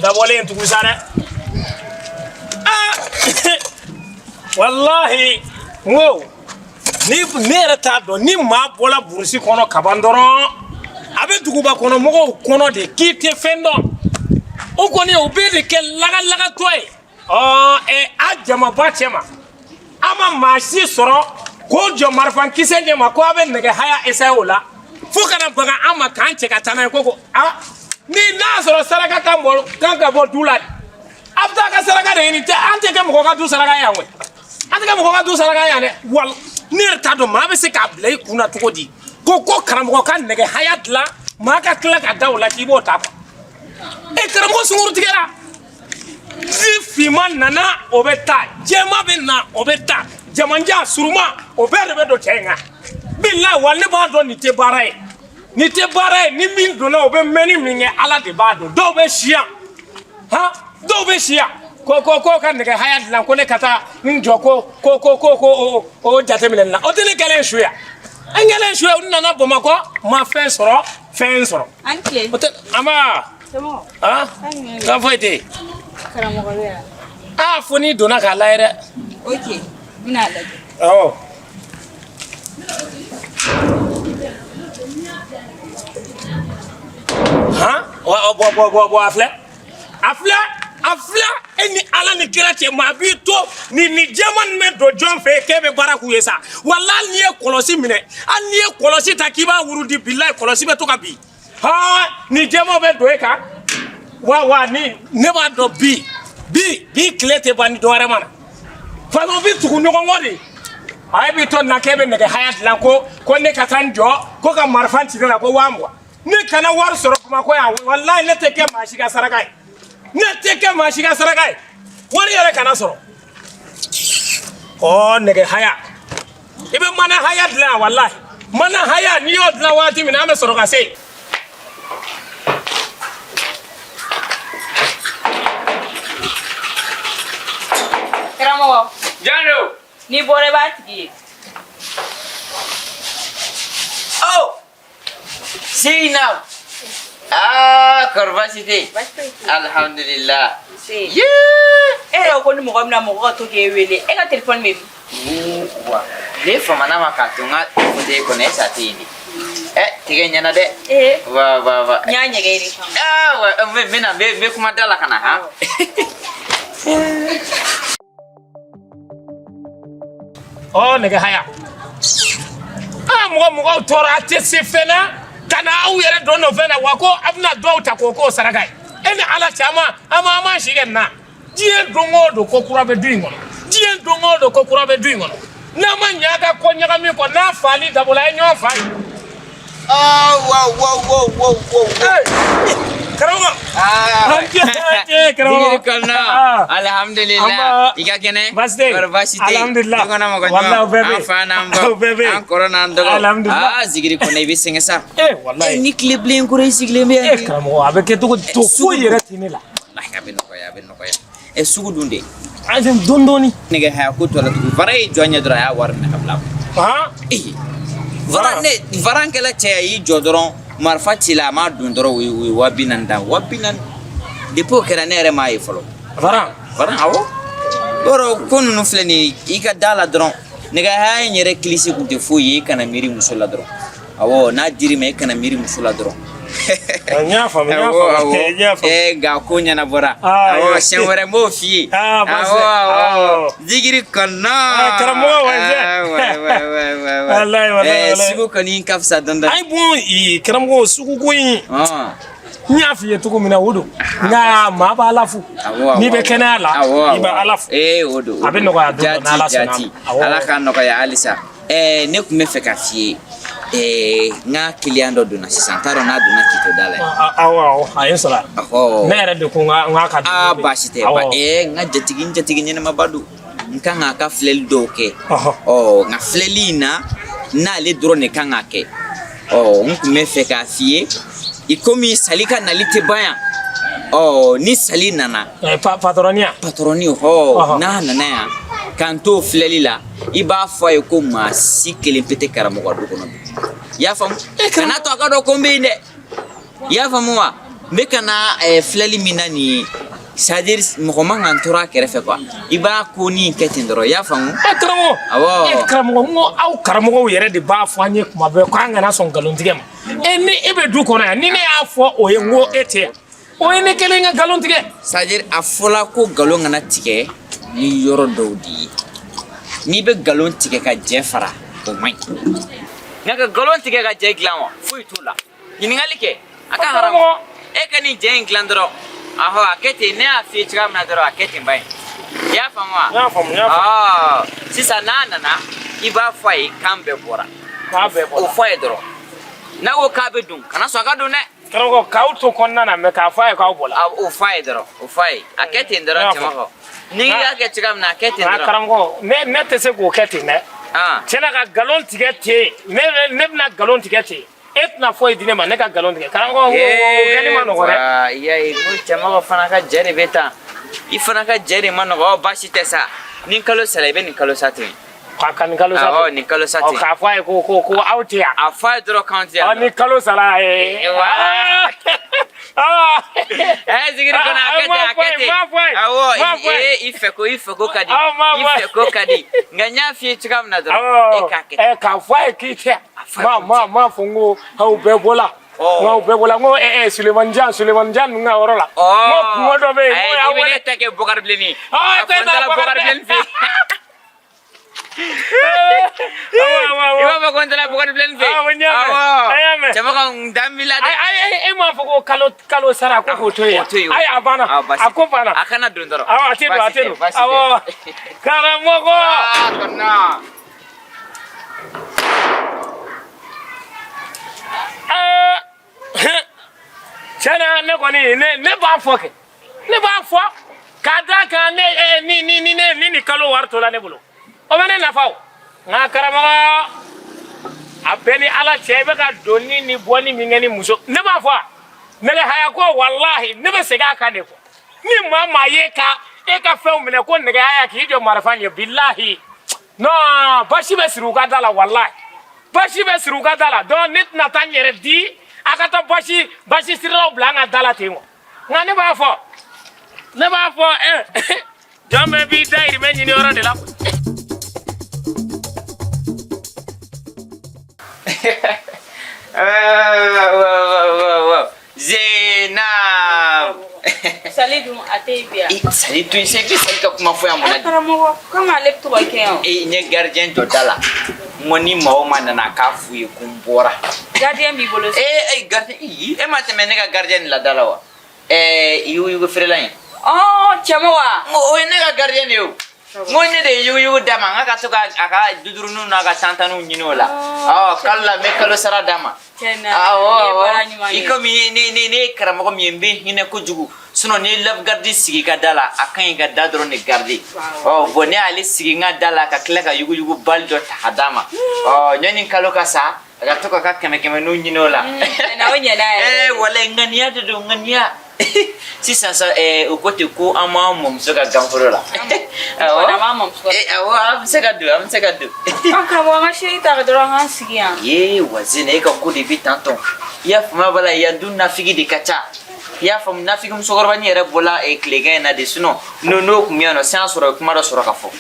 dabɔlen tugun sa dɛ. Aa, walahi, n ko ni ne yɛrɛ t'a dɔn, ni maa bɔra burusi kɔnɔ kaban dɔrɔn, a bɛ duguba kɔnɔ mɔgɔw kɔnɔ de k'i tɛ fɛn dɔn. O kɔni, o bɛ de kɛ lagalagatɔ ye. Ɔ ɛ, a jamaba cɛ ma, a ma maa si sɔrɔ k'o jɔ marifankisɛ ɲɛ ma ko a bɛ nɛgɛ haya essayer o la, fo ka na baga an ma k'an cɛ ka taa n'a ye. Ko a ni n'a sɔrɔ saraka kan bɔ kan ka bɔ du la de, a bɛ taa ka saraka de ɲini. Tɛ an tɛ kɛ mɔgɔ ka du saraka ye yan koyi, an tɛ kɛ mɔgɔ ka du saraka ye yan dɛ. Wal ne yɛrɛ t'a dɔn maa bɛ se k'a bila i kun na cogo di ko karamɔgɔ ka nɛgɛ haya dilan, maa ka tila ka da o la k'i b'o ta quoi. E karamɔgɔ, sunguru tigɛra ni finman nana, o bɛ taa, jɛman bɛ na, o bɛ taa, jamanjan suruma, o bɛɛ de bɛ don cɛ in kan. Bilahi, wa ne b'a dɔn nin tɛ baara ye, nin tɛ baara ye. Ni min donna, o bɛ mɛnni min kɛ, Ala de b'a dɔn. Dɔw bɛ si yan han, dɔw bɛ si yan ko ka nɛgɛ haya dilan, ko ne ka taa n jɔ ko o jateminɛ na. O tɛ ne kɛlen su yan, n kɛlen su yan, n nana Bamakɔ, ma fɛn sɔrɔ, fɛn sɔrɔ. An tile. O tɛ an ba. C'est bon. Han, kan foyi tɛ yen. Karamɔgɔ bɛ yan? Aa, fo n'i donna k'a lajɛ dɛ. Ok, n bɛna a lajɛ. Awɔ. Han, wa bɔ bɔ bɔ bɔ, a filɛ, a filɛ, a filɛ. E ni Ala ni kira cɛ, maa b'i to ni jɛman nin bɛ don jɔn fɛ yen k'e bɛ baara k'u ye sa? Wala hali n'i ye kɔlɔsi minɛ, hali n'i ye kɔlɔsi ta k'i b'a wurudi, bilayi, kɔlɔsi bɛ to ka bin. Han, ni jɛman bɛ don e kan wa ni ne b'a dɔn bi bi bi tile tɛ ban ni dɔ wɛrɛ ma na. Faso bɛ tugu ɲɔgɔn kɔ de. A ye b'i to na k'e bɛ nɛgɛ haya dilan, ko ne ka taa n jɔ ko ka marifa ci ne la ko 20,000. Ne kana wari sɔrɔ Bamakɔ yan, walayi, ne tɛ kɛ maa si ka saraka ye, ne tɛ kɛ maa si ka saraka ye. Wari yɛrɛ kana sɔrɔ. Ɔ, nɛgɛ haya, i bɛ mana haya dilan yan, walayi, mana haya, n'i y'o dilan waati min na, an bɛ sɔrɔ ka se yen. Karamɔgɔ. Jando. N'i bɔra, i b'a tigi ye. Oh! Zainab! Ah, kɔri baasi tɛ yen? Baasi foyi tɛ yen. Alhamdulillah. Nse. Yeah! E yɛrɛ ko ni mɔgɔ bɛna mɔgɔ ka to k'e wele, e ka telefɔni bɛ min? Wa, ne famana ma k'a to n ka fauteuil kɔnɔ, e sa tɛ yen de. Ɛ, tigɛ ɲɛna dɛ. Ee. Wa, wa, wa. N y'a ɲɛgɛn de kama. Ah, wa, n bɛ na, n bɛ kuma da la ka na, han. Ɔ, nɛgɛ haya, aa, mɔgɔw tɔɔrɔ, a tɛ se fɛn na ka na aw yɛrɛ don dɔ fɛn na wa, ko a bɛna dɔw ta k'o k'o saraka ye. E ni Ala cɛ, an ma si kɛ nin na. Diɲɛ don o don, ko kura bɛ du in kɔnɔ. Diɲɛ don o don, ko kura bɛ du in kɔnɔ. N'a ma ɲɛ, a ka ko ɲagami kɔ, n'a faali dabɔla, a ye ɲɔgɔn fa ye. Oh, wow, wow, wow, wow, wow. Karamɔgɔ. Ah, An cɛ, karamɔgɔ. Zikiri kɔnɔ. Ah. Alhamdulillah. An ba. I ka kɛnɛ? Baasi tɛ yen. Kɔri baasi tɛ yen? Alhamdulillah. Du kɔnɔ mɔgɔ ɲuman? Walahi, o bɛɛ bɛ yen. An fa n'an ba. O bɛɛ bɛ yen. An kɔrɔ n'an dɔgɔ. Alhamdulillah. Ah, zikiri kɔnɔ, i bɛ sɛgɛn sa. Eh, walahi. Ni tile bilen kɔrɔ, i sigilen bɛ yan. Eh, karamɔgɔ, a bɛ kɛ cogo di? To foyi yɛrɛ tɛ ne la. Walahi, a bɛ nɔgɔya, a bɛ nɔgɔya. Ɛ, sugu dun de? An tɛ dɔɔni dɔɔni. Nɛgɛ haya ko tɔ la tugun. Vara y'i jɔ a ɲɛ dɔrɔn, a y'a wari minɛ ka bila a kun. Han? Ee, varan ne varan kɛla cɛ ye, a y'i jɔ dɔrɔn, marifa cila, a m'a don dɔrɔn, o ye 40,000 da, 40,000. Depuis o kɛra, ne yɛrɛ m'a ye fɔlɔ. Varan. Varan, awɔ. Yɔrɔ ko ninnu filɛ nin ye, i ka da la dɔrɔn, nɛgɛ haya in yɛrɛ kilisi kun tɛ foyi ye, i kana miiri muso la dɔrɔn. Awɔ, n'a dir'i ma, i kana miiri muso la dɔrɔn. N y'a faamu, n y'a Awɔ, faamu, awɔ. n y'a faamu. Ee, nka ko ɲɛnabɔra. Ah, Awɔ, ayiwa. siɲɛ wɛrɛ n b'o f'i ye. Ah, baasi Awɔ, tɛ. awɔ. Awɔ. Zikiri kɔnɔ. Ah, karamɔgɔ, wa jɛ. Ah, ouais, ouais, ouais, ouais, ouais. Walahi, walahi, Eh, walahi. sugu kɔni ka fisa dɔɔni dɔɔni. Ayi, bon, ee, karamɔgɔ, suguko in, Ah. n y'a f'i ye cogo min na, o don. Nka maa b'a la fo. Awɔ, awɔ, N'i bɛ awɔ. kɛnɛya la, Awɔ, i bɛ awɔ. Ala fo. Ee, o don, o A bɛ don. nɔgɔya don dɔ, n'Ala Jaati, sɔnna a ma. jaati. Awɔ. Ala k'a nɔgɔya halisa. Ɛɛ, ne tun bɛ fɛ k'a f'i ye, ɛɛ, n ka client dɔ donna sisan, n t'a dɔn n'a donna k'i to da la yen. Awɔ, awɔ, a ye n sɔrɔ yan. Ɔhɔ. Ne yɛrɛ de ko n k'a ka Aa, dumuni bɛ. baasi tɛ. Awɔ. Ba, ɛɛ, n ka jatigi, n jatigi ɲɛnamaba don. N kan k'a ka filɛli dɔw kɛ. Ɔhɔ. Ɔ, nka filɛli in na, n'ale dɔrɔn de kan k'a kɛ. Ɔ, n tun bɛ fɛ k'a f'i ye, i komi sali ka nali tɛ ban yan. Ɔ, ni sali nana. Eh, patɔrɔni ya? Patɔrɔni, hɔ. Ɔhɔ. N'a nana yan k'an t'o filɛli la, i b'a fɔ a ye ko maa si kelen pe tɛ karamɔgɔ du kɔnɔ bi. I y'a faamu? Kana to a ka dɔn ko n bɛ yen dɛ. I y'a faamu wa? N bɛ ka na filɛli min na nin ye, c'est à dire mɔgɔ man kan tɔɔrɔ a kɛrɛfɛ quoi. I b'a ko nin kɛ ten dɔrɔn, i y'a faamu? E karamɔgɔ. Awɔ. E karamɔgɔ, n ko aw karamɔgɔw yɛrɛ de b'a fɔ an ye kuma bɛɛ k'an kana sɔn nkalontigɛ ma. E ni e bɛ du kɔnɔ yan, ni ne y'a fɔ o ye n ko e tɛ yan, o ye ne kɛlen ka nkalon tigɛ. C'est à dire a fɔla ko nkalon kana tigɛ ni yɔrɔ dɔw de ye. N'i bɛ nkalon tigɛ ka jɛ fara, o man ɲi. Nka ka nkalon tigɛ ka jɛ dilan wa, foyi t'o la. Ɲininkali kɛ, a ka haramu. E ka nin jɛ in dilan dɔrɔn. Ahɔ, a kɛ ten, ne y'a f'i ye cogoya min na dɔrɔn, a kɛ ten ba ye. I y'a faamu wa? N y'a faamu, n y'a faamu. Ɔ, sisan n'a nana, i b'a fɔ a ye k'an bɛɛ bɔra. K'a bɛɛ O bɔra. fɔ a ye dɔrɔn. N'a ko k'a bɛ don, kana sɔn a ka don dɛ. Karamɔgɔ, k'aw to kɔnɔna na mɛ k'a fɔ a ye k'aw bɔra. A o fɔ a ye dɔrɔn, o fɔ a ye. A kɛ ten dɔrɔn. N y'a Cɛmakɔ. N'i y'a kɛ cogoya min na, a kɛ ten Nka dɔrɔn. karamɔgɔ, ne tɛ se k'o kɛ ten dɛ. Tiɲɛna, ka nkalon tigɛ ten, ne bɛna nkalon tigɛ ten, e tɛna foyi di ne ma, ne ka nkalon tigɛ, karamɔgɔ, o kɛli ma nɔgɔ dɛ. I y'a ye, n ko cɛmakɔ fana ka jɛ de bɛ tan. I fana ka jɛ de ma nɔgɔ. Ɔ, baasi tɛ sa. Ni kalo sara, i bɛ nin kalo sa ten. Ka nin kalo sa. Awɔ, nin kalo sa Ɔ, ten. k'a fɔ a ye ko aw tɛ yan. A fɔ a ye dɔrɔn k'anw tɛ Ɔ, yan. ni kalo sara ye. Voilà. Ɛ, zikiri kɔnɔ, a kɛ ten, a kɛ ten. M'a fɔ a ye. Awɔ, M'a fɔ a ye. i fɛ ko, i fɛ ko ka di. Awɔ, m'a I fɔ a ye. fɛ ko ka di. Nka n y'a f'i ye cogoya min na dɔrɔn, e k'a kɛ. Ɛ, k'a fɔ a ye k'i tɛ yan. A fɔ a ye Ma k'u ma tɛ. ma fɔ n ko aw bɛɛ bɔla. Ɔ. N ko aw bɛɛ bɔla, n ko ɛ Sulemani Jan, Sulemani Jan ninnu ka yɔrɔ la. Ɔ. N ko kungo dɔ bɛ yen, n ko Ayi, y'aw i bɛ wele. ne ta kɛ Bɔkari Bilenni ye. Ɔ, A e tɛ fɔ n taara taa Bɔkari Bɔkari Bilenni fɛ yen. Awɔ, awɔ, I awɔ. b'a fɔ ko n taara Bɔkari Bilenni fɛ yen. Awɔ, n y'a mɛn. Awɔ. An y'a mɛn. Cɛmakɔ, n dan b'i la dɛ. Ayi, ayi, e m'a fɔ ko kalo sara ko k'o to yen. O to yen. Ayi, a banna. Ah, baasi A ko banna. A kana don dɔrɔn. Awɔ, a tɛ don, a Baasi tɛ don. baasi tɛ. Awɔ, karamɔgɔ. Ah, kɔnɔ. Ɛɛ, tiɲɛna, ne kɔni, ne b'a fɔ kɛ, ne b'a fɔ k'a d'a kan ne ɛ ni ni ni ne ni nin kalo wari tora ne bolo, o bɛ ne nafa o. Nka karamɔgɔ, a bɛɛ ni Ala cɛ, i bɛ ka donni ni bɔni min kɛ ni muso, ne b'a fɔ nɛgɛ haya ko, walahi, ne bɛ segin a kan de kɔ. Ni maa ye ka e ka fɛnw minɛ ko nɛgɛ haya k'i jɔ marifa ɲɛ, bilahi, non, basi bɛ siri u ka da la, walahi, basi bɛ siri u ka da la. Donc ne tɛna taa n yɛrɛ di a ka taa basi sirilaw bila an ka da la ten kɔ. Nka ne b'a fɔ ɛ, jɔn bɛɛ b'i dayirimɛ ɲini yɔrɔ de la. Wow. Zainab. Sali dun, a tɛ yen bi yan. Eh, Sali to yen, sa, i bɛ Sali ka kuma fɔ yan mun na? Ɛ karamɔgɔ, komi ale bɛ to ka kɛ yan o. Eh, n ye gardien jɔ da la. N ko ni maa o maa nana, k'a f'u ye ko n bɔra. Gardien b'i bolo. Eh, eh, gardien, ii, e ma tɛmɛ ne ka gardien de la da la wa? Eh, yuguyugu feerela in. Ɔɔ, cɛmɔgɔ wa? N ko o ye ne ka gardien de ye o. N ko ne de ye yuguyugu d'a ma, n k'a ka to ka a ka duduruninw n'a ka tantanniw ɲini o la. Ɔ, kalo la n bɛ kalo sara d'a ma. Tiɲɛ na, Awɔ, i ye baara awɔ. ɲuman I kɛ. komi ne ye karamɔgɔ min ye, n bɛ hinɛ kojugu. Sinon n'i ye lave-garde sigi i ka da la, a ka ɲi ka da dɔrɔn de garder. Ɔ, bon, ne y'ale sigi n ka da la ka tila ka yuguyugu bali dɔ ta ka d'a ma. Ɔ, ɲɔni kalo ka sa, a ka to k'a ka kɛmɛ kɛmɛninw ɲini o la. Tiɲɛna, o ɲɛna yɛrɛ. Eh, walayi, ŋaniya de don, ŋaniya. Sisan sa, o ko ten ko an m'an mɔmuso ka ganforo la. Awɔ. An b'an mɔmuso ka. Eh, awɔ, an bɛ se ka don, an bɛ se ka don. An karamɔgɔ, an ka seri ta dɔrɔn, an k'an sigi yan. Ye wa Zena, e ka ko de bɛ tan tɔn. I y'a faamuya b'a la, yan dun nafigi de ka ca. I y'a faamu, nafigi musokɔrɔbanin yɛrɛ bɔla tilegan in na de, sinon n'o tun bɛ yan nɔ, sisan sɔrɔ kuma dɔ sɔrɔ ka fɔ.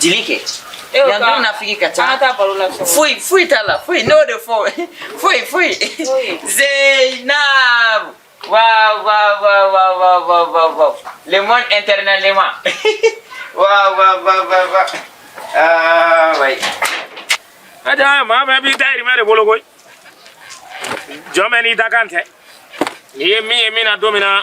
Jeli kɛ. Yan dun nafigi ka ca. An ka taa baro la so. Foyi foyi t'a la, foyi, n'o de fɔ. Foyi foyi. Zainab. Waaw waaw waaw waaw waaw waaw waaw waaw. Le monde internellement. Waaw waaw waaw waaw waaw. Ah oui. Aja, maa bɛɛ b'i dayirimɛ de bolo koyi. Jɔn bɛɛ n'i dakan tɛ. N'i ye min ye min na don min na.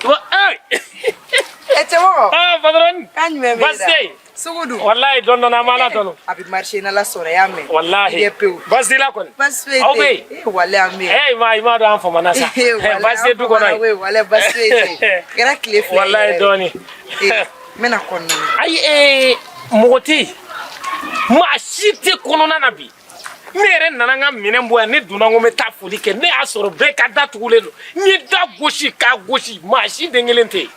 Wa ee. E cɛmɔgɔ. Ah, patron. Kan jumɛn bɛ Baasi tɛ yen. Sugu dun? Walayi, dɔɔni dɔɔni, an b'Ala tanu. A bɛ marché n'Ala sɔnna, i y'a mɛn. Walahi. I bɛ pewu. Baasi t'i la kɔni? Baasi foyi tɛ. Aw bɛ yen? Eh, walayi, an bɛ yen. Eh, i m'a dɔn an famana sa. Eh, walayi, Baasi tɛ du kɔnɔ yen. Oui, walayi, baasi foyi tɛ yen. Kɛra tile fila ye Walayi, yɛrɛ de. dɔɔni. Eh, n bɛna kɔnɔna na. Ayi, ee, mɔgɔ tɛ yen. Maa si tɛ kɔnɔna na bi. Ne yɛrɛ nana n ka minɛn bɔ yan, ne donna n ko n bɛ taa foli kɛ, ne y'a sɔrɔ bɛɛ ka da tugulen don. N ye da gosi k'a gosi, maa si den kelen tɛ yen.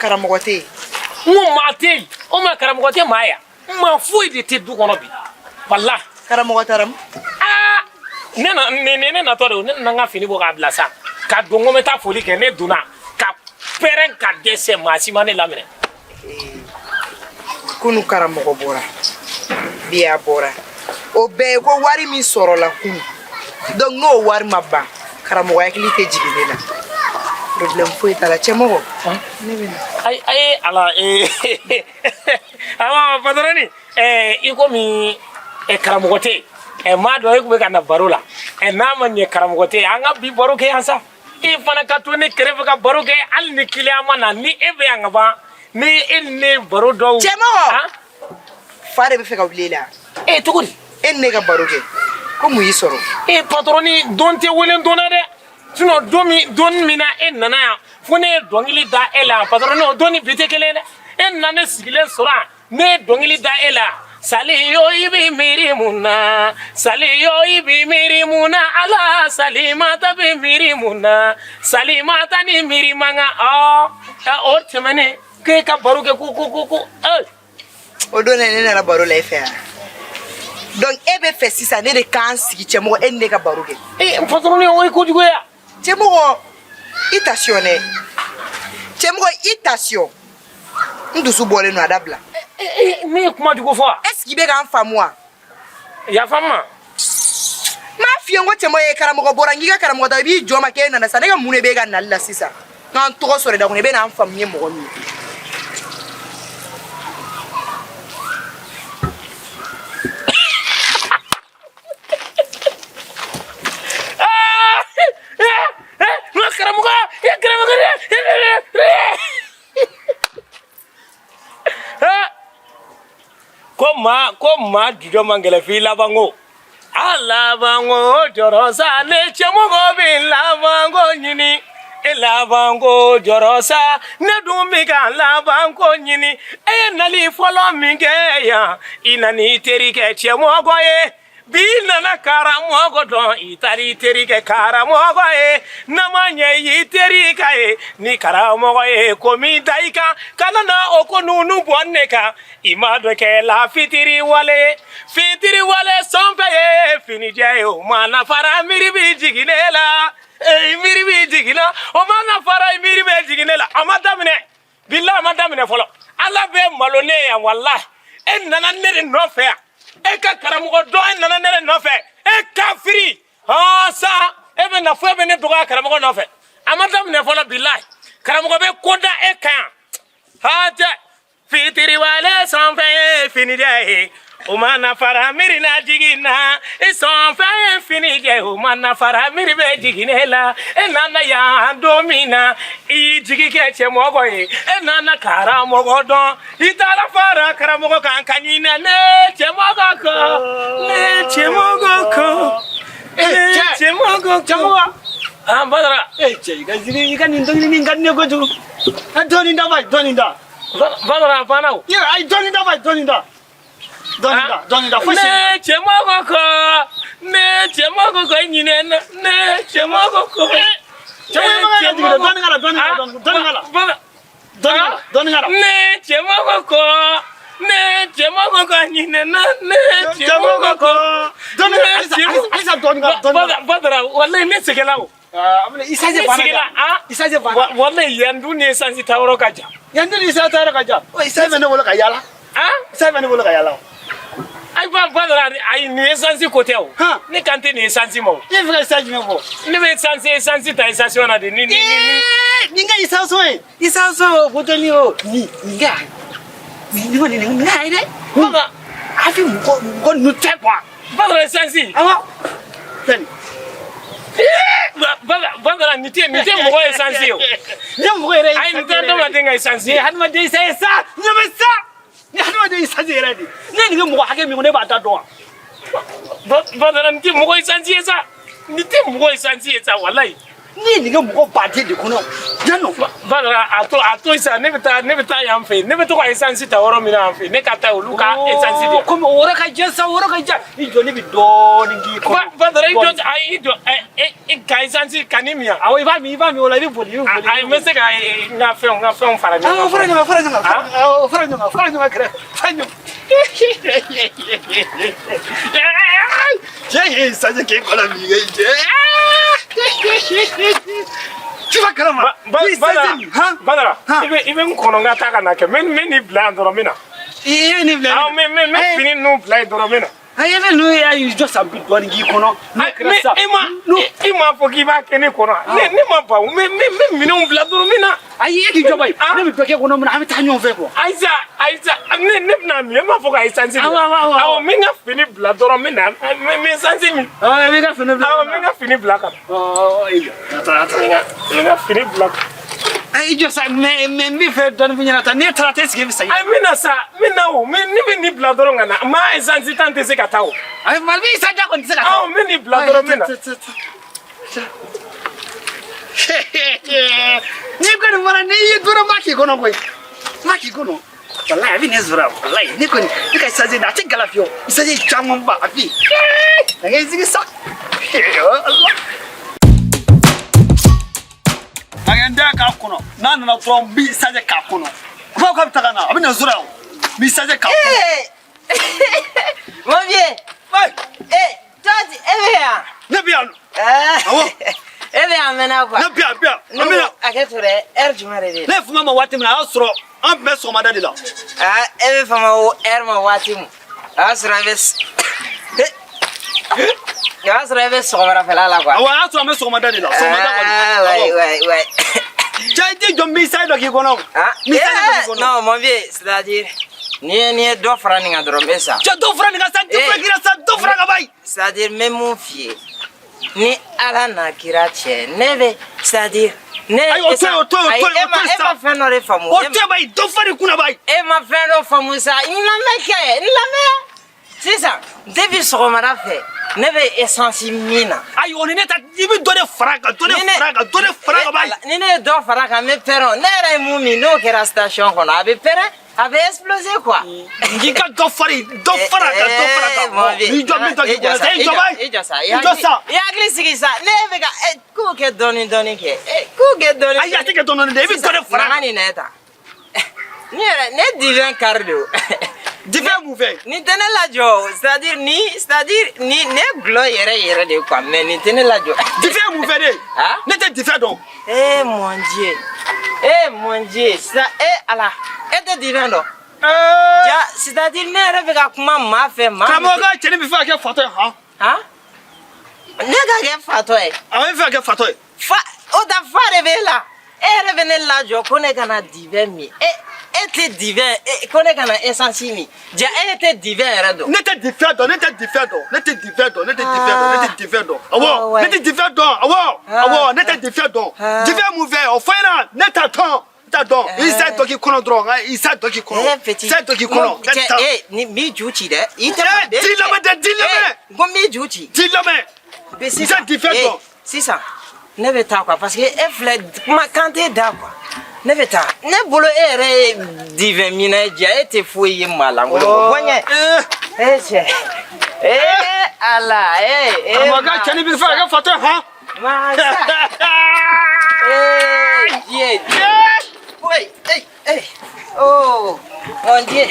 Karamɔgɔ tɛ yen. N ko maa tɛ yen. O ma karamɔgɔ tɛ maa yan. Maa foyi de tɛ du kɔnɔ bi. Walahi. Karamɔgɔ taara min? Aa, ne na ne ne ne natɔ de, ne nana n ka fini bɔ k'a bila sa. Ka don ko n bɛ taa foli kɛ, ne donna ka pɛrɛn ka dɛsɛ, maa si ma ne laminɛ. Kunu karamɔgɔ bɔra, bi a bɔra, o bɛɛ ye ko wari min sɔrɔla kunu. Donc n'o wari ma ban, karamɔgɔ hakili tɛ jigin ne la. Problème foyi t'a la, cɛmɔgɔ, ne bɛ na. Ayi ayi, ala ee, awa patɔrɔni, i komi karamɔgɔ tɛ yen, maa dɔn e tun bɛ ka na baro la, n'a ma ɲɛ karamɔgɔ tɛ yen, an ka bi baro kɛ yan sa. I fana ka to ne kɛrɛfɛ ka baro kɛ, hali ni kiliyan ma na, ni e bɛ yan ka ban, ni e ni ne baro dɔw. Cɛmɔgɔ, fa de bɛ fɛ ka wuli e la. E cogo di? E ni ne ka baro kɛ, ko mun y'i sɔrɔ? E patɔrɔni, don tɛ wele don na dɛ. Sinon don min, don min na e nana yan fo ne ye dɔnkili da e la, patɔrɔni, o don ni bi tɛ kelen ye dɛ. E nana ne sigilen sɔrɔ yan, ne ye dɔnkili da e la. Sali yo, i b'i miiri mun na? Sali yo, i b'i miiri mun na? Ala, Salimata b'i miiri mun na? Salimata ni miiri man kan. Ɔ, o tɛmɛnen, k'e ka baro kɛ ko ee. O don ne nana baro la e fɛ yan. Donc e bɛ fɛ sisan ne de k'an sigi, cɛmɔgɔ, e ni ne ka baro kɛ? Ee patɔrɔni, o ye kojugu ye. Cɛmɔgɔ, i tasiyɔn dɛ. Cɛmɔgɔ, i tasiyɔn. N dusu bɔlen don, a dabila. Ne ye kuma jugu fɔ wa? Est ce que i bɛ k'an faamu wa? Yafa n ma. N m'a f'i ye n ko cɛmɔgɔ ye, karamɔgɔ bɔra, n k'i ka karamɔgɔ ta, i b'i jɔ ma k'e nana sisan. Ne ka mun de b'e ka nali la sisan? N k'an tɔgɔ sɔrɔ i da kɔnɔ, i bɛ n'an faamu n ye mɔgɔ min ye. Karamɔgɔ, karamɔgɔ, ko maa jujɔ man gɛlɛn f'i labanko. A labanko jɔrɔ sa, ne cɛmɔgɔ bɛ labanko ɲini. E labanko jɔrɔ sa, ne dun bɛ ka labanko ɲini. E ye nali fɔlɔ min kɛ yan, i nana i terikɛ cɛmɔgɔ ye. Bi nana karamɔgɔ dɔn, i taara i terikɛ karamɔgɔ ye. N'a ma ɲɛ i y'i terikɛ ye ni karamɔgɔ ye, ko min da i kan, kana na o ko ninnu bɔ ne kan. I ma dɔ kɛ la fitiri wale, fitiri wale sɔnfɛ ye finijɛ ye. O ma na fara miiri bɛ jigin ne la. Ee, miiri bɛ jigin na, o ma na fara miiri bɛ jigin ne la. A ma daminɛ, bilahi, a ma daminɛ fɔlɔ. Ala bɛ malo ne ye yan, walahi. E nana ne de nɔfɛ yan, e ka karamɔgɔ dɔn, e nana ne de nɔfɛ. E kafiri hɔn sa, e bɛ na fo e bɛ ne dɔgɔya karamɔgɔ nɔfɛ. A ma daminɛ fɔlɔ, bilahi. Karamɔgɔ bɛ ko da e kan yan. Hajɛ fitiri wale sanfɛ ye finijɛ ye, o ma na fara miiri na jigin na. I sɔnfɛ ye finijɛ, o ma na fara miiri bɛ jigin ne la. E nana yan don min na, i y'i jigi kɛ cɛmɔgɔ ye. E nana karamɔgɔ dɔn, i taara fara karamɔgɔ kan ka ɲinɛ ne cɛmɔgɔ kɔ, ne cɛmɔgɔ kɔ, ne cɛmɔgɔ kɔ. Ah, Badara. Eh cɛ, i ka ziri, i ka nin dɔnkili nin ka di ne kojugu. A dɔɔnin da ba, dɔɔnin da. Badara, a banna o. Ye, ayi, dɔɔnin da ba, dɔɔnin da. Dɔɔnin da, dɔɔnin da fosi. Ne cɛmɔgɔ kɔ, ne cɛmɔgɔ kɔ, ɲinɛ na, ne cɛmɔgɔ kɔ. Cɛmɔgɔ, i ma kan ka jigin dɛ, dɔɔnin k'a la, dɔɔnin k'a la, dɔɔnin k'a la. Badara. Dɔɔnin k'a la, dɔɔnin k'a la. Ne cɛmɔgɔ kɔ, ne cɛmɔgɔ kɔ, ɲinɛ na, ne cɛmɔgɔ kɔ. Dɔɔnin k'a la, halisa, halisa dɔɔnin k'a la, dɔɔnin k'a la. Badara, walayi ne sɛgɛnna o. Essence Ne banna. sɛgɛnna, ah. Essence banna. Walayi, yan dun ni essence ta yɔrɔ ka jan. Yan dun ni essence ta yɔrɔ ka jan. Essence bɛ ne bolo ka yala. Ah. Essence bɛ ne bolo ka yala. Ayi, Badara, ayi, nin essence ko tɛ o. Ne kan tɛ nin essence ma o. I bɛ fɛ ka essence jumɛn fɔ? Ne bɛ essence ta station na de ni. Nin ka essence ye. Essence o, buteli o. Nin ka. Nin kɔni, nin ka ye dɛ. Baba. A fi mɔgɔ mɔgɔ ninnu tɛ quoi. Badara, essence. Awɔ. Sani. Badara, nin tɛ mɔgɔ essence ye o. Nin ye mɔgɔ yɛrɛ. Ayi, nin tɛ adamaden ka essence Nin ye. ye hadamaden essence ye sa. Nin bɛ sa. Nin ye hadamaden essence yɛrɛ de. Ne ye nin kɛ mɔgɔ hakɛ min ko ne b'a da dɔn wa? Badara, nin tɛ mɔgɔ essence ye sa. Nin tɛ mɔgɔ essence ye sa, walayi. Ne ye nin kɛ mɔgɔ baden de kɔnɔ. Yan nɔ. Badara, a to sisan, ne bɛ taa yan fɛ yen. Ne bɛ to ka essence ta yɔrɔ min na yan fɛ yen, ne ka taa olu ka essence di yan. Komi o yɔrɔ ka jan sa, o yɔrɔ ka jan. I jɔ, ne bɛ dɔɔnin k'i kɔnɔ. Badara, i jɔ, ayi, i jɔ, ɛ ɛ ka essence ka nin min yan. Awɔ, i b'a min, i b'a min o la, i bɛ boli, i bɛ boli. Ayi, n bɛ se ka n ka fɛnw fara ɲɔgɔn kan. Awɔ, fara ɲɔgɔn kan, fara ɲɔgɔn kan. Awɔ, fara ɲɔgɔn kan, fara ɲɔgɔn kan kɛrɛfɛ, fara ɲɔgɔn. Cɛ ye essence k'e kɔnɔ min kɛ cɛ. Tu vas kalama. Badara, i bɛ n kɔnɔ n ka taa ka na kɛ. N bɛ nin bila yan dɔrɔn n bɛ na. I bɛ nin bila. Awɔ, n bɛ fini ninnu bila yen dɔrɔn n bɛ na. Ayi, e bɛ ninnu ye jɔ san bi dɔɔnin k'i kɔnɔ. N'o kɛra sisan. E m'a fɔ k'i b'a kɛ ne kɔnɔ. Ne ma ban, n bɛ minɛnw bila dɔrɔn n bɛ na. Ayi, e k'i jɔ bayi. Ne bɛ dɔ kɛ kɔnɔ min na, an bɛ taa ɲɔgɔn fɛ quoi. Ayisa, Ayisa, ne bɛna min, e m'a fɔ ko esansi min. Awɔ, n bɛ n ka fini bila dɔrɔn n bɛ na, n bɛ esansi min. Awɔ, i bɛ ka fini bila. Awɔ, n bɛ n ka fini bila ka na. Ɔ, i jɔ. N bɛ n ka fini bila. I jɔ sa, mais n bɛ fɛ dɔɔnin f'i ɲɛna tan, n'e taara est-ce que e bɛ segin? Ayi, n bɛ na sa, n bɛ na o, ne bɛ nin bila dɔrɔn ka na, n ma esansi tan tɛ se ka taa o. Ayi, mali bɛ esansi tan kɔni tɛ se ka taa. Awɔ, n bɛ nin bila dɔrɔn n bɛ na. N'i kɔni bɔra, n'i ye dɔrɔn ma k'i kɔnɔ koyi, ma k'i kɔnɔ. Walayi, a bɛ nin sɔrɔ, walayi, ne kɔni, ne ka esansi a tɛ gala fiyewu, esansi camanba a bɛ yen. A k'i sigi sa. Ala. A kɛ n da k'a kɔnɔ, n'a nana dɔrɔn n b'i sajɛ k'a kɔnɔ. A b'a fɔ k'a bɛ taga na, a bɛ na sɔrɔ yan, n b'i sajɛ k'a kɔnɔ. Mon vieux. Eh, toi, e bɛ yan? Ne bɛ yan. Awɔ. E bɛ yan mɛnna quoi. Ne bɛ yan, bɛ yan. An bɛ yan. A kɛ to dɛ, heure jumɛn de bɛ yen? Ne ye fama ma waati min na, a y'a sɔrɔ an tun bɛ sɔgɔmada de la. Ah, e bɛ fama o heure ma waati min, o y'a sɔrɔ e bɛ o y'a sɔrɔ e bɛ sɔgɔmadafɛla la quoi. Awɔ, a y'a sɔrɔ an bɛ sɔgɔmada de la, sɔgɔmada kɔni. Ah, ouais, ouais, ouais. Cɛ, i t'i jɔ n b'i sayi dɔ k'i kɔnɔ. Ah, n b'i sayi dɔ k'i kɔnɔ. Non, mon vieux, c'est-à-dire, n'i ye dɔ fara nin kan dɔrɔn n bɛ sa. Cɛ, dɔ fara nin kan sa, dɔ fara k'i la sa, dɔ fara ka ban. C'est-à-dire, n bɛ mun f'i ye, ni Ala n'a kira cɛ, ne bɛ, c'est-à-dire, ne. Ayi, o to yen, o to yen, o to yen, o to yen sa. E ma fɛn dɔ de faamu. O to yen bayi, dɔ fara i kunna bayi. E ma fɛn dɔ faamu sa, n lamɛn kɛ, n lamɛn. Sisan, depuis sɔgɔmada fɛ, ne bɛ essence min na. Ayi, o ni ne ta, i bɛ dɔ de fara a kan, dɔ de fara a kan, dɔ de fara a kan bayi. Ni ne ye dɔ fara a kan, n bɛ pɛrɛn. Ne yɛrɛ ye mun min, n'o kɛra station kɔnɔ, a bɛ pɛrɛn, a bɛ exploser quoi. N'i ka dɔ fara, dɔ fara a kan, dɔ fara a kan. N'i jɔ min tɔ k'i kɔnɔ sa, i jɔ bayi. I jɔ sa, I jɔ sa. I hakili sigi sa, ne bɛ ka kow kɛ dɔɔni dɔɔni kɛ, kow kɛ dɔɔni. Ayi, a tɛ kɛ dɔɔni dɔɔni dɛ, i bɛ dɔ de fara a kan. Sisan, na nin nɛ ta. Ni yɛrɛ, ne divin kari de o. Divin mun fɛ? Nin tɛ ne lajɔ, c'est-à-dire ni, c'est-à-dire ni ne gulɔ yɛrɛ yɛrɛ de quoi, mais nin tɛ ne lajɔ. Divin mun fɛ de? Ne tɛ divin dɔn. Eh mon Dieu, eh mon Dieu, ça, eh Ala, e tɛ divin dɔn. Ja, c'est-à-dire ne yɛrɛ bɛ ka kuma maa fɛ maa. Karamɔgɔ ka cɛnin bɛ fɛ ka kɛ fatɔ ye han? Han? Ne ka kɛ fatɔ ye. A bɛ fɛ ka kɛ fatɔ ye. Fa, o ta fa de b'e la. E yɛrɛ bɛ ne lajɔ ko ne kana divin min. E tɛ divin, ko ne kana essence min. Ja, e tɛ divin yɛrɛ dɔn. Ne tɛ divin dɔn, ne tɛ divin dɔn, ne tɛ divin dɔn, ne tɛ divin dɔn, ne tɛ divin dɔn. Awɔ, ne tɛ divin dɔn, awɔ, awɔ, ne tɛ divin dɔn. Divin mun fɛ, o fɔ ɲɛna, ne t'a dɔn, n t'a dɔn. I sa dɔ k'i kɔnɔ dɔrɔn, i sa dɔ k'i kɔnɔ. Petit. Sa dɔ k'i kɔnɔ. Cɛ, e, ni m'i ju ci dɛ. I tɛ. Di lamɛn dɛ, di lamɛn. N ko n b'i ju ci. Di lamɛn. Sisan, N tɛ divin dɔn. Sisan, ne bɛ taa quoi, parce que e filɛ kuma kan t'e da quoi. Ne bɛ taa. Ne bolo e yɛrɛ ye divin minɛ ye, ja e tɛ foyi ye maa lankolon kɔ. Bɔ ɲɛ. E cɛ. Ee Ala, ee. Karamɔgɔ ka cɛnin bɛ fɛ ka kɛ fatɔ ye han? Masa. Ee Dieu. Oui, eh, eh. Oh, mon Dieu.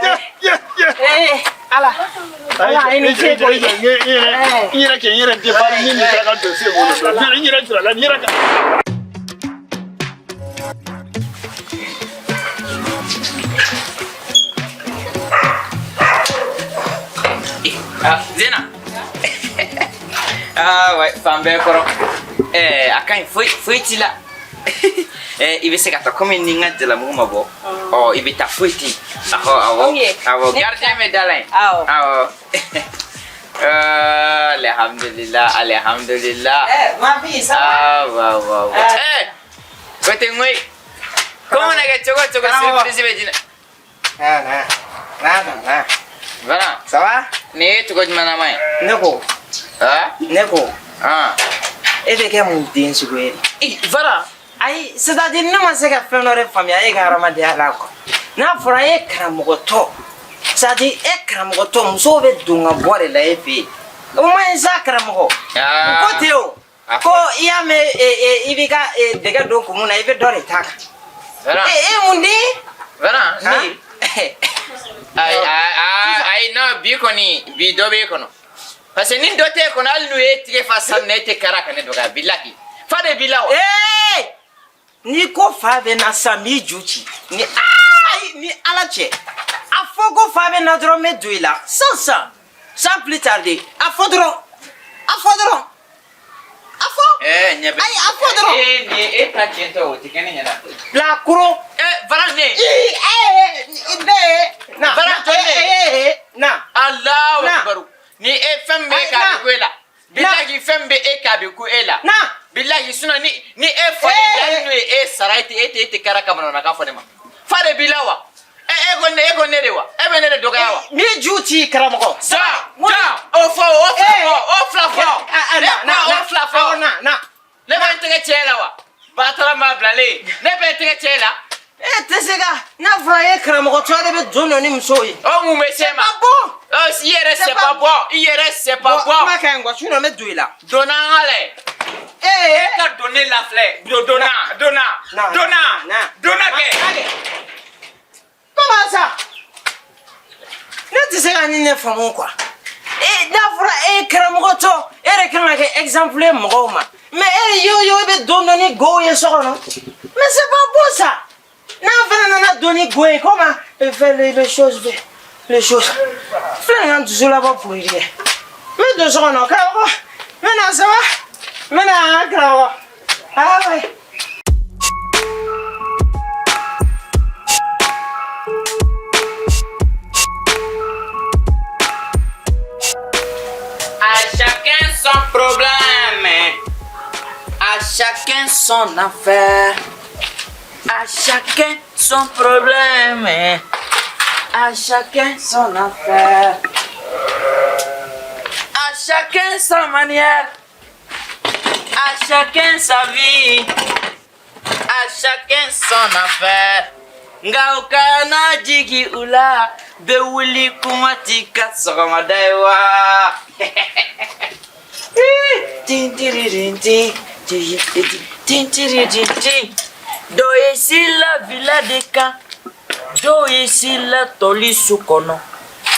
Eh, Ala. Ala, i ni ce koyi. N yɛrɛ kɛ n yɛrɛ débarrer ni nin taara ka dossier bolo. N yɛrɛ jɔra la, n yɛrɛ ka. Ah, Zena. Ah ouais, fan bɛɛ kɔrɔ. A ka ɲi, foyi foyi t'i la. I bɛ se ka taa komi ni n ka jalamugu ma bɔ. Ɔ, i bɛ taa, foyi tɛ yen. Awɔ, awɔ. Awɔ, gardien bɛ da la yen. Awɔ. Awɔ. Alhamdulillah, alhamdulillah. Eh, ma fille, ça va? Ah, wa wa wa. Eh, ko tɛ n koyi. Ko mana kɛ cogo o cogo, surprise bɛ di ne. Na, na. Na, na. Voilà. Ça va? Nin ye cogo jumɛn nama ye? Ne ko. Ah? Ne ko. Ah. E bɛ kɛ mun den sugu ye? Eh, voilà. Ayi, c'est-à-dire ne ma se ka fɛn dɔ de faamuya e ka hadamadenya la quoi. N'a fɔra e karamɔgɔtɔ, c'est-à-dire e karamɔgɔtɔ, musow bɛ don ka bɔ de la e fɛ yen. O ma ɲi sa karamɔgɔ. Ah. Ko ten o. Ko i y'a mɛn i b'i ka dɛgɛ don kun mun na, i bɛ dɔ de ta kan. Voilà. E e mun den? Voilà, ne. Ayi, ayi, ayi, non, bi kɔni, bi dɔ b'e kɔnɔ. Parce que ni dɔ t'e kɔnɔ, hali n'u ye tigɛ fa sanu na, e tɛ kara ka ne dɔgɔya, bilahi. Fa de b'i la wa? Ee, n'i ko fa bɛ na sisan, n b'i ju ci. Ni ayi, ni Ala cɛ, a fɔ ko fa bɛ na dɔrɔn, n bɛ don i la sisan sisan, sans plus tarder. A fɔ dɔrɔn, a fɔ dɔrɔn, a fɔ. Ɛɛ, ɲɛ bɛ. Ayi, a fɔ dɔrɔn. Ee, nin ye e ta tiɲɛ tɛ, o tɛ kɛ ne ɲɛna. Bilakoro. Ee, Varan ne. Ii, ee, ne na. Varan jɔn ne? Ee, na. Alahu Na. akibaru. Ni e fɛn min bɛ e Ayi, k'a na. bɛ ku e la. Bilahi, fɛn min bɛ e k'a bɛ ku e la. Na. Bilahi, sinon ni e fa Eh. ni hali n'o ye e sara, e tɛ kara ka manamanakan fɔ ne ma. Fa de b'i la wa? E e ko ne de wa? E bɛ ne de dɔgɔya wa? N b'i ju ci, karamɔgɔ. Ja, ja, o fɔ, o fila fɔ, o fila fɔ. Ah, ah, Ne na, na, ko na. o fila Awɔ, fɔ. na, na. Ne bɛ n tɛgɛ cɛ la wa? Batara maa bilalen. Ne bɛ n tɛgɛ cɛ la. E tɛ se ka n'a fɔra e karamɔgɔ tɔ de bɛ don dɔ ni musow ye. O mun bɛ se ma? C'est pas bon. Ɔ, i yɛrɛ C'est c'est pas pas bon. I yɛrɛ c'est pas Bon, bon. kuma ka ɲi quoi, sinon n bɛ don i la. Donna an ka lajɛ. Ee. E ka don ne la filɛ. Donna, donna, Na, donna, na. donna kɛ. Comment ça? Ne tɛ se ka nin ne faamu quoi. E n'a fɔra e karamɔgɔ tɔ, e yɛrɛ kan ka kɛ exemple ye mɔgɔw ma. Mais e yo yo, e bɛ don dɔ ni go ye so kɔnɔ. Mais c'est pas bon ça. N'an fana nana don ni go ye, comment faire les choses, les choses. Filɛ nin ka n dusu labɔ pour rien. N bɛ don so kɔnɔ, karamɔgɔ. N bɛ na, ça va? N bɛ na, karamɔgɔ. Ah ouais. À chacun son problème. À chacun son affaire. À chacun son problème. À chacun son affaire. À chacun sa manière. À chacun sa vie. À chacun son affaire. Nka u kana jigi u la, bɛ wuli kuma t'i ka sɔgɔmada ye wa. Tin tiririn tin, tin tin tiririn tin. Dɔ ye si la villa de kan, dɔw ye si la tɔli so kɔnɔ,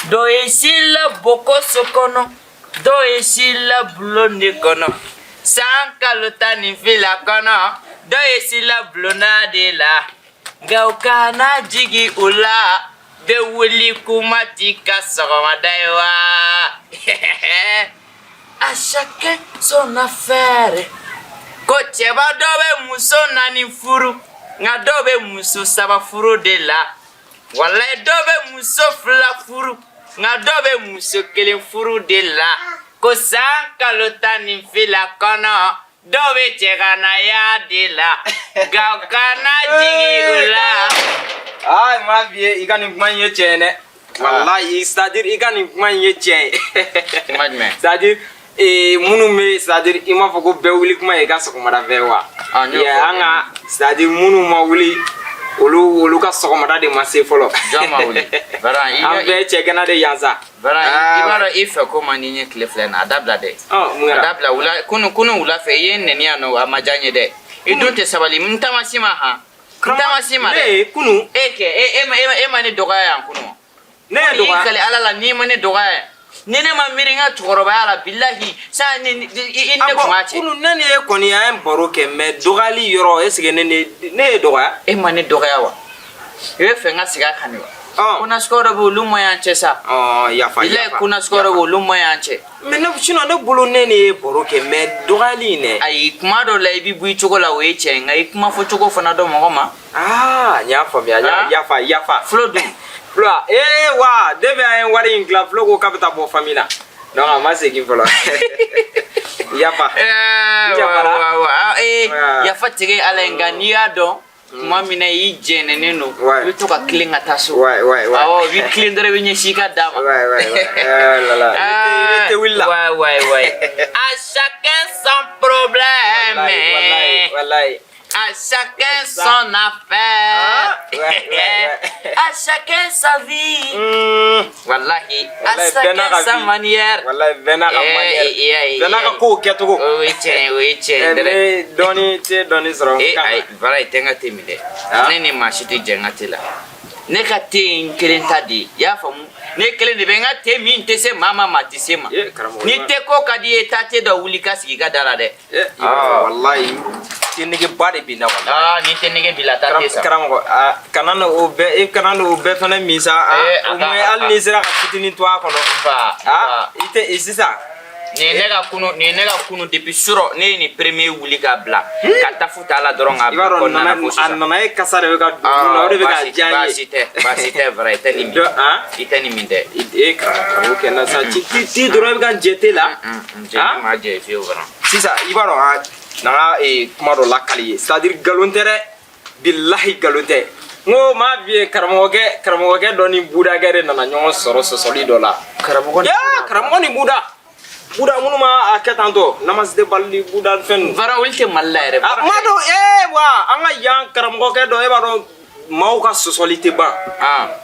dɔ ye si la bɔkɔso kɔnɔ, dɔw ye si la bulon de kɔnɔ. San kalo 12 kɔnɔ, dɔw ye si la bulonna de la. Nka u kana jigi u la, bɛ wuli kuma t'i ka sɔgɔmada ye wa. À chacun son affaire. Ko cɛba dɔ bɛ muso naani furu, nka dɔw bɛ muso saba furu de la. Walayi, dɔw bɛ muso fila furu, nka dɔw bɛ muso kelen furu de la. Ko san kalo 12 kɔnɔ, dɔw bɛ cɛganaya de la. Nka u kana jigi u la. Ah, ma vie, i ka nin kuma in ye tiɲɛ ye dɛ. Wallahi, c'est à dire i ka nin kuma in ye tiɲɛ ye. Kuma jumɛn? C'est à dire minnu bɛ, c'est à dire i m'a fɔ ko bɛɛ wuli kuma ye i ka sɔgɔmada fɛ wa? Ah, n y'o Yeah, fɔ. an ka, c'est à dire minnu ma wuli, olu ka sɔgɔmada de ma se fɔlɔ. Jɔn ma wuli? Baran, i An bɛɛ cɛgana de yan sa. Baran, i b'a Ah, dɔn i fɛ ko man di n ye tile fila in na, a dabila dɛ. Ɔ, mun A kɛra? dabila wula kunu kunu wula fɛ, i ye n nɛni yan nɔ, a ma diya n ye dɛ. I dun tɛ sabali, n taama si ma han. N taama si ma Ne dɛ. ye kunu. E kɛ e ma ne dɔgɔya yan kunu. Ne ye I dɔgɔya. kali Ala la, n'i ma ne dɔgɔya yan. Ni ne ma miiri n ka cɛkɔrɔbaya la, bilahi, sa ni i ni ne kun b'a cɛ. Kunu ne ni e kɔni an ye baro kɛ, mais dɔgɔyali yɔrɔ, est ce que ne ye dɔgɔya? E ma ne dɔgɔya wa? I bɛ fɛ n ka segin a kan de wa? Ɔn. Ko nasuguya dɔ bɛ yen, olu ma ɲi an cɛ sa. Ɔ, yafa. Bilahi, Yafa. ko nasuguya dɔ bɛ yen, olu ma ɲi an cɛ. Mais ne, sinon ne bolo ne ni ye baro kɛ, mais dɔgɔyali in dɛ. Ayi, kuma dɔw la i bɛ bɔ i cogo la, o ye tiɲɛ ye, nka i kuma fɔ cogo fana dɔn mɔgɔ ma. Aa, n y'a faamuya. Ah? Yafa, yafa. Flo dun? Flo, ee wa, depuis an ye wari in dilan, Flo ko k'a bɛ taa bɔ famille la. Donc a ma segin fɔlɔ. Yafa. Ɛɛ, Yafara. wa wa wa ee. Ouais. Yafa tigɛ Ala ye, nka n'i y'a dɔn tuma min na i jɛnɛnen don, Ouais. i bɛ to ka tilen ka taa so. Ouais. Awɔ, i bɛ tilen dɔrɔn, i bɛ ɲɛsin i ka da ma. Ouais. Eh là là. I tɛ wuli la. Ouais. À chacun son problème. Wallahi, wallahi, wallahi. À chacun son affaire. Ah, ouais. À chacun sa vie. Wallahi. À Wallahi, bɛɛ n'a chacun ka sa vie. manière. Wallahi, bɛɛ n'a ka Eh, manière. eh, eh, Bɛɛ n'a ka eh. kow kɛcogo. O ye tiɲɛ ye, o ye tiɲɛ ye Eh, dɛrɛ. ne dɔɔni tɛ dɔɔni sɔrɔ n Eh, kan. ayi, bara i tɛ n ka te min dɛ. Ah. Ne ni maa si tɛ jɛ n ka te la. Ne ka te ye n kelen ta de ye, i y'a faamu? Ne kelen de bɛ n ka te min, tɛ se maa ma, maa tɛ se ma. Eh, karamɔgɔ, Ni te ko ka di i ye, taa te dɔ wuli ka sigi i ka da la dɛ. Eh, i b'a dɔn, walayi te negeba de bɛ n na, walayi. Aa, ni te nege b'i la, taa te san. Karamɔgɔ, aa, kana na o bɛɛ, e kana na o bɛɛ fana min sa. Eh, a Au ka- moins hali n'i sera ka fitinin to a kɔnɔ. Nfa. Aa, i tɛ i sisan. Nin ye ne ka kunu, nin ye ne ka kunu depuis surɔ, ne ye nin premier wuli k'a bila ka tafu t'a la dɔrɔn k'a I b'a bila dɔn kɔnɔna na nana fo a sisan. nana ye kasa de bɛ ka don nun na, o de bɛ ka diya n ye. Baasi tɛ, baasi tɛ, vrai, i tɛ nin min. Dɔ, han? I tɛ nin min dɛ. E karamɔgɔ kɛ na sa, ti ti ti dɔrɔn i bɛ ka n jɛ te la. N jɛ Ah? ma jɛ fiyewu, vraiment. Sisan i b'a dɔn, a na ka kuma dɔ lakali ye, c'est à dire nkalon tɛ dɛ, bilahi nkalon tɛ. N ko m'a f'i ye, karamɔgɔkɛ dɔ ni budakɛ de nana ɲɔgɔn sɔrɔ sɔsɔli dɔ la. Karamɔgɔ ni Yaa, karamɔgɔ ni buda. Buda minnu ma a kɛ tan tɔ, namasite balili buda fɛn ninnu. Vara, olu tɛ Mali la yɛrɛ. A ma dɔn ee wa an ka yan karamɔgɔkɛ dɔ, e b'a dɔn maaw ka sɔsɔli tɛ ban.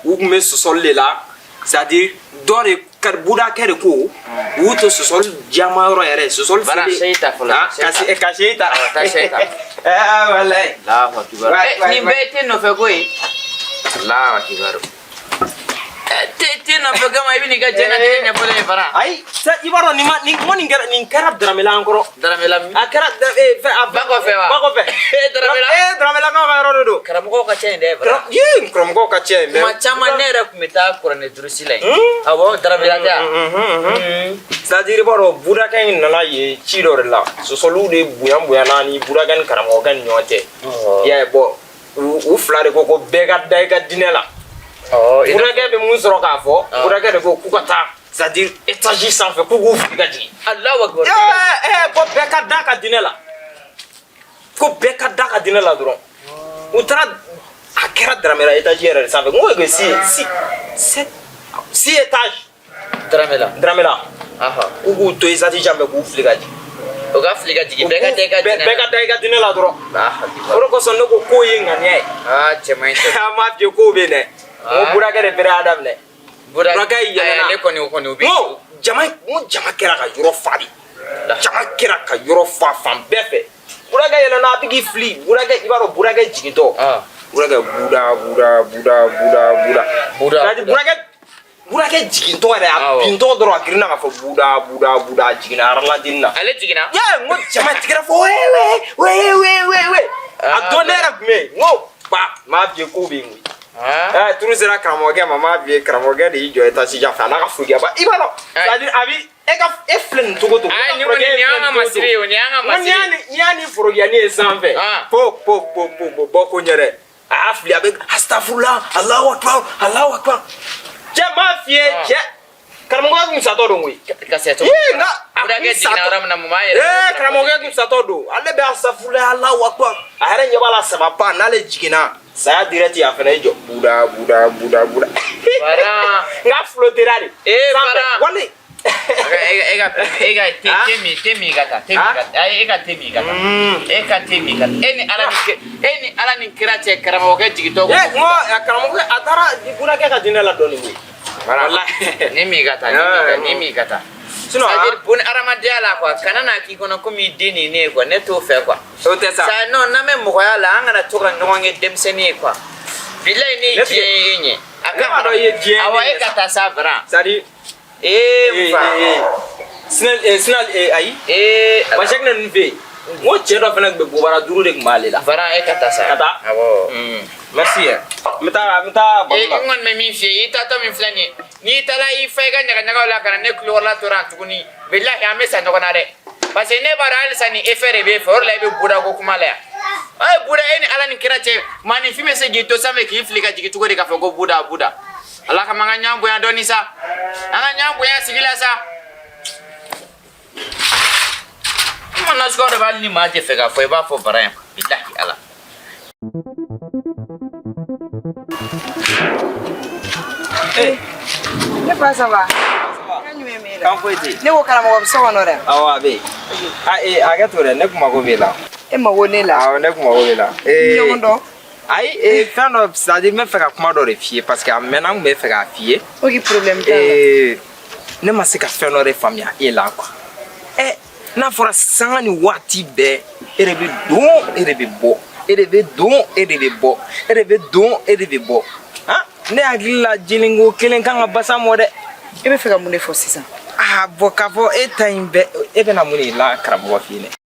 U tun bɛ sɔsɔli de la, c'est à dire dɔ de ka budakɛ de ko u y'u to sɔsɔli jama yɔrɔ yɛrɛ sɔsɔli. Bara, seyi ta fɔlɔ. Ah, ka se ka seyi ta. Awɔ, taa seyi ta. Ɛɛ walayi. Allahu akibar. Ouais, Eh, ouais, nin ouais. bɛɛ te nɔfɛ ko ye. Allahu akibar. Eh, te te nɔfɛ kama i bɛ n'i ka diɲɛnatigɛ ɲɛfɔ ne ye, Fara. Ayi, i b'a dɔn nin ma nin ko nin kɛra Daramela an kɔrɔ. Daramela min? A kɛra fɛn a Ba kɔfɛ wa? Ba kɔfɛ. Eh, Daramela. Eh, Daramela kaw ka yɔrɔ de don. Karamɔgɔw ka ca yen dɛ, Fara. Yee, karamɔgɔw ka ca yen. Kuma caman ne yɛrɛ tun bɛ taa kuranɛ durusi la yen. Awɔ, Daramela tɛ yan. C'est à dire i b'a dɔn budakɛ in nana yen ci dɔ de la, sɔsɔliw de bonya bonyana ni budakɛ ni karamɔgɔkɛ ni ɲɔgɔn cɛ. I y'a ye, bon, u fila de ko ko bɛɛ ka da i ka diinɛ la. Budakɛ bɛ mun sɔrɔ k'a fɔ? Budakɛ de ko k'u ka taa, c'est à dire étage sanfɛ, k'u k'u fili ka jigin. Allahu akbar. Ɛɛ, ko bɛɛ ka da ka diinɛ la, ko bɛɛ ka da ka diinɛ la dɔrɔn. U taara, a kɛra Daramela étage yɛrɛ de sanfɛ. N ko que six six sept six étage. Daramela. Daramela. Aha. K'u k'u to étage sanfɛ k'u fili ka jigin. O ka fili ka jigin, bɛɛ ka da i ka diinɛ la. Bɛɛ ka da i ka diinɛ la dɔrɔn. Allahu akbar. O de kosɔn ne ko k'o ye ŋaniya ye. Aa, cɛ man ɲi tɛ. An b'a f'i ye k'o bɛ yen dɛ. N ko budakɛ de fɛnɛ y'a daminɛ. Budakɛ yɛlɛnna. Ale kɔni, o kɔni o bɛ. N ko jama, n ko jama kɛra ka yɔrɔ fa de. Jama kɛra ka yɔrɔ fa fan bɛɛ fɛ. Budakɛ yɛlɛnna, a bɛ k'i fili. Budakɛ, i b'a dɔn budakɛ jigintɔ. Budakɛ buda buda buda buda buda. Buda. C'est à dire budakɛ jigintɔ yɛrɛ, a bintɔ dɔrɔn, a girinna k'a fɔ buda buda buda, a jiginna ralentini na. Ale jiginna. Yee, n ko jama tigɛra fɔ wee wee wee wee wee. A don ne yɛrɛ tun bɛ yen, n ko ba, n b'a f'i ye k'o bɛ yen koyi. Ɛɛ, turu sera karamɔgɔkɛ ma, n b'a f'i ye, karamɔgɔkɛ de y'i jɔ étage jan fɛ, a n'a ka forokiya ba. I b'a dɔn, c'est à dire a bi e ka e filɛ nin cogo cogo. Ayi, nin kɔni, nin y'an ka masiri ye o, nin y'an ka masiri ye. N'i y'a ni forokiyani ye sanfɛ. Po po po po po bɔ ko ɲɛ dɛ. A y'a fili, a bɛ astafurula, Alahu akibaru, Alahu akibaru. Cɛ, n b'a f'i ye, cɛ, karamɔgɔkɛ kun satɔ don koyi. Ka se cogo. Ee, nka a Budakɛ kun jiginna satɔ. yɔrɔ min na, mun b'a yɛrɛ? Ee, karamɔgɔkɛ kun satɔ don. Ale bɛ astafurula, Alahu akibaru. A yɛrɛ ɲɛ b'a la saba pa, n'ale jiginna. Saya direct, a fana y'i jɔ. Buda buda buda buda. Fara. N ka flottera de. Ee, Sanfɛ. Fara. Wali. E ka e ka te te min, te min ka taa, te min ka taa. Ayi, e ka te min ka taa. E ka te min ka taa. E ni Ala ni kira cɛ, karamɔgɔkɛ jigintɔ ko. Ee, n ko a karamɔgɔkɛ, a taara budakɛ ka diinɛ la dɔɔnin koyi. Fara. Walahi. Ni min ka taa, ni min ka, ni min ka taa. Sinon, C'est à dire bon hadamadenya la quoi, kana n'a k'i kɔnɔ komi i den nin ne ye quoi, ne t'o fɛ quoi. O tɛ sa. Ça non, n'an bɛ mɔgɔya la, an kana to ka ɲɔgɔn kɛ denmisɛnnin ye quoi. Bilayi, ne ye diɲɛ ye e ɲɛ. A Ne b'a dɔn i ye diɲɛ ye Awɔ, ne e ɲɛ ka sa. taa sa vraiment. C'est à dire Ee, n fa. Sinal sinal ayi. Ee. Masakɛ ninnu fɛ yen. N ko cɛ dɔ fana tun bɛ bobara duuru de tun b'ale la. Vraiment, e ka taa sa. Ka taa. Awɔ. Merci yɛ. N bɛ taa baro Ee, la. n kɔni bɛ min f'i ye, i taatɔ min filɛ nin ye, n'i taara i fa i ka ɲagaɲagaw la ka na ne tulokɔrɔla tora yan tuguni, bilahi an bɛ sa ɲɔgɔn na dɛ. Parce que ne b'a dɔn halisa ni effet de b'e fɛ, o de la i bɛ buda ko kuma la yan. Ee, buda, e ni Ala ni kira cɛ, maaninfin bɛ se k'i to sanfɛ k'i fili ka jigin cogo di k'a fɔ ko buda buda. Ala kama, an ka ɲɔgɔn bonya dɔɔni sa. An ka ɲɔgɔn bonya sigi la sa. Kuma nasuguya dɔ bɛ, hali ni maa tɛ fɛ k'a fɔ, i b'a fɔ bara yan. Bilahi Ala. Ne fa, ça va? Kan jumɛn b'e la? Kan foyi tɛ yen. Ne ko karamɔgɔ bɛ so kɔnɔ dɛ. Awɔ, a bɛ yen. A ee, hakɛ to dɛ, ne kun mago b'e la. E mago ne la? Awɔ, ne kun mago b'e la. Ee. Ɲɔgɔn dɔn. Ayi, ee, fɛn dɔ, c'est à dire n bɛ fɛ ka kuma dɔ de f'i ye parce que a mɛnna, n kun bɛ fɛ k'a f'i ye. Ok, problème t'a la. Ee, ne ma se ka fɛn dɔ de faamuya e la quoi. Ɛ, n'a fɔra sanga ni waati bɛɛ, e de bɛ don, e de bɛ bɔ, e de bɛ don, e de bɛ bɔ, e de bɛ don, e de bɛ bɔ. Han, ne hakili la jelenko kelen kan ka basa mɔ dɛ. E bɛ fɛ ka mun de fɔ sisan? Ah, bɔn, k'a fɔ e ta in bɛɛ, e bɛna mun de la karamɔgɔ fɛ yen dɛ?